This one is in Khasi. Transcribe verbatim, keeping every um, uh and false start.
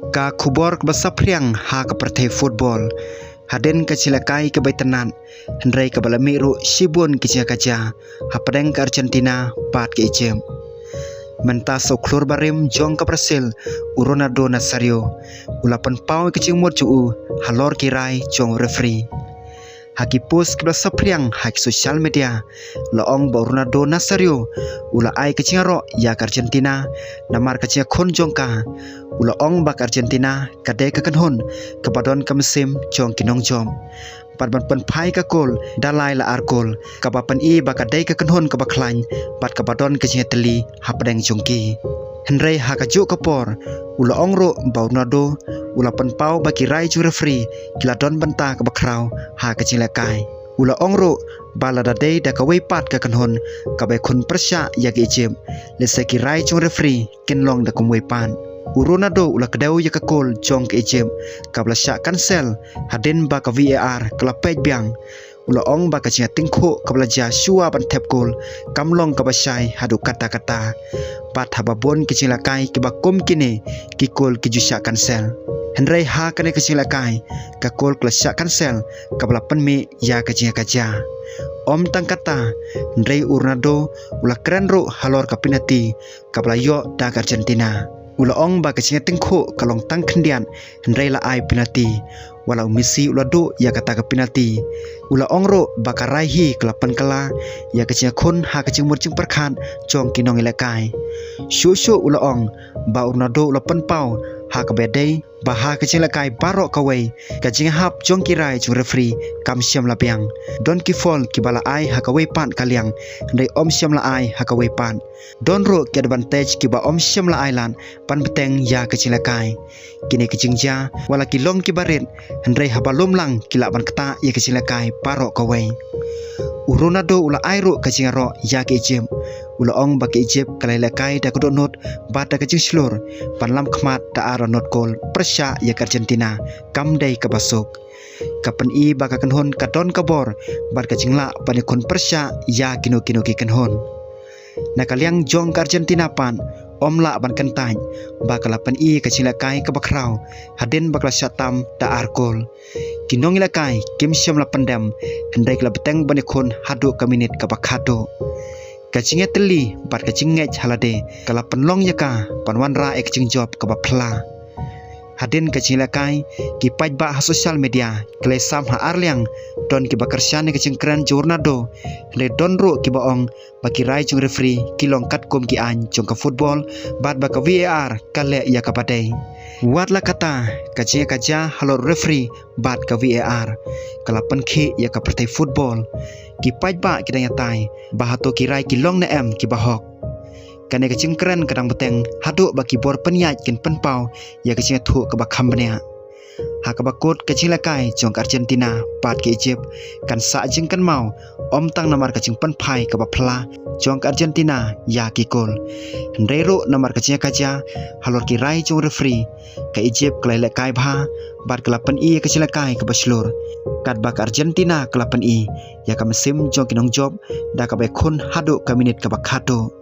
Ka khubor kaba saphriang ha ka pyrthei football. Hadien ka jingïalehkai kaba itynnad, hynrei kaba la mih ruh shibun ki jingïakajia hapdeng ka Argentina bad ka Egypt. Mynta sa u khlur barim jong ka Brazil, u Ronaldo Nazario, u la pynpaw ïa ka jingmut jong u halor ki rai jong u referee. Ha ki post kiba la saphriang ha ki social media, la ong ba u Ronaldo Nazario u la ai ka jingïaroh ïa ka Argentina namar ka jingïakhun jong ka. U la ong ba ka Argentina ka dei ka kynhun kaba don ka mynsiem jong ki nongjop, bad ban pynphai ka kol da lai la ar kol, kaba pyni ba ka dei ka kynhun kaba khlaiñ bad kaba don ka jingïatylli hapdeng jong ki. Hynrei ha kajuh ka por, u la ong ruh ba u Ronaldo u la pynpaw ba ki rai jong u referee ki la don bynta kaba khraw ha ka jingïalehkai. U la ong ruh ba lada dei da kawei pat ka kynhun kaba ïakhun pyrshah ïa ka Egypt, lehse ki rai jong u referee kin long da kumwei pat. U Ronaldo u la kdew ïa ka kol jong ka Egypt kaba la shah cancel hadien ba ka VAR ka la peit biang. U la ong ba ka jingïatyngkhuh kaba la jia shuwa ban thep kol kam long kaba shai haduh katta katta. Bad haba bun ki jingïalehkai kiba kum kine ki kol ki ju shah cancel. Hynrei ha kane ka jingïalehkai, ka kol ka la shah cancel kaba la pynmih ïa ka jingïakajia. Ym tang katta, hynrei u Ronaldo u la kren ruh halor ka penalty kaba la ïoh da ka Argentina. U la ong ba ka jingïatyngkhuh ka long tang khyndiat, hynrei la ai penalty. Wat la u Messi u la duh ïa kata ka penalty. U la ong ruh ba ka rai hi ka la pynkylla ïa ka jingïakhun ha ka jingmut jingpyrkhat jong ki nongïalehkai. Shuh shuh u la ong ba u Ronaldo u la pynpaw ha kaba dei ba ha ka jingïalehkai baroh kawei, ka jingïahap jong ki rai jong u referee kam shym la biang. Don ki foul kiba la ai ha kawei pat ka liang, hynrei ym shym la ai ha kawei pat. Don ruh ki advantage kiba ym shym la ai lad ban bteng ïa ka jingïalehkai. Kine ki jingjia wat la ki long kiba rit, hynrei haba lum lang ki lah ban ktah ïa ka jingïalehkai baroh kawei. U Ronaldo u la ai ruh ka jingïaroh ïa ka Egypt. U la ong ba ka Egypt ka la ïalehkai da ka dohnud bad da ka jingshlur ban lam khmat da ar la nud kol pyrshah ïa ka Argentina, kam dei kaba suk. Ka pyni ba ka kynhun ka don ka bor bad ka jinglah ban ïakhun pyrshah ïa kino kino ki kynhun. Na ka liang jong ka Argentina pat, ym lah ban kyntait ba ka la pyni ka jingïalehkai kaba khraw hadien ba ka la shah tam da ar kol. Ki nongïalehkai kim shym la pyndem, hynrei ki la bteng ban ïakhun haduh ka minit kaba khatduh. Ka jingïatylli bad ka jingngeit ha lade ka la pynlong ïa ka ban wanrah ïa ka jingjop kaba phylla. Hadien ka jingïalehkai, ki paidbah ha social media ki la ïasam ha ar liang, don kiba kyrshan ïa ka jingkren jong u Ronaldo, hynrei don ruh kiba ong ba ki rai jong u referee ki long katkum ki aiñ jong ka football bad ba ka VAR ka leh ïa kaba dei. Wat la katta, ka jingïakajia halor u referee bad ka VAR ka la pynkhih ïa ka pyrthei football. Ki paidbah ki dang ïatai ba hato ki rai ki long ne em kiba hok. Kane ka jingkren ka dang bteng haduh ba ki bor pynïaid kin pynpaw ïa ka jingïathuh kaba kham bniah. Ha kaba kut, ka jingïalehkai jong ka Argentina bad ka Egypt kan sah jingkynmaw, ym tang namar ka jingpynphai kaba phylla jong ka Argentina ïa ki kol, hynrei ruh namar ka jingïakajia halor ki rai jong u referee. Ka Egypt ka la ïalehkai bha bad ka la pyni ïa ka jingïalehkai kaba shlur, katba ka Argentina ka la pyni ïa ka mynsiem jong ki nongjop da kaba ïakhun haduh ka minit kaba khatduh.